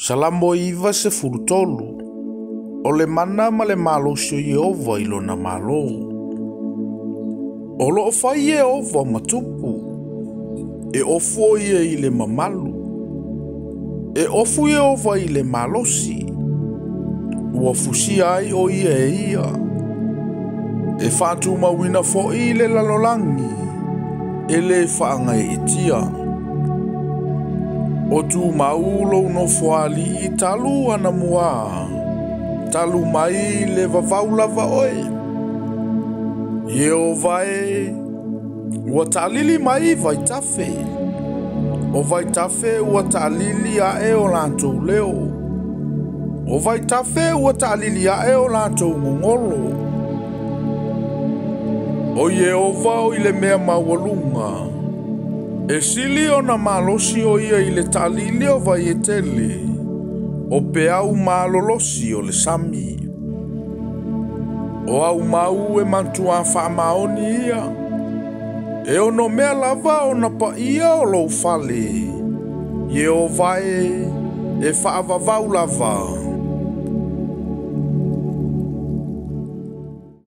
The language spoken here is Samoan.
Salamo 93. O le mana ma le malosi o Ieova i lona Malo. O lo o fai Ieova ma tupu, e ofu o ia i le mamalu. E ofu Ieova i le malosi, ua fusia ai o ia e ia. E faatumauina foi i le lalolagi, e le faagaeetia. O tumau lou nofoalii talu anamua, talu mai le vavau lava oe. Ieova e, ua taalili mai vaitafe. O vaitafe ua taalili ae o latou leo. O vaitafe ua taalili ae o latou gogolo. O Ieova o i le mea maualuga. E sili ona malosi o ia i le taalili o vai e tele. O peau malolosi o le sami. O au mau e matuā faamaoni ia. E ono mea lava ona paia o lou fale. Ieova e, e faavavau lava.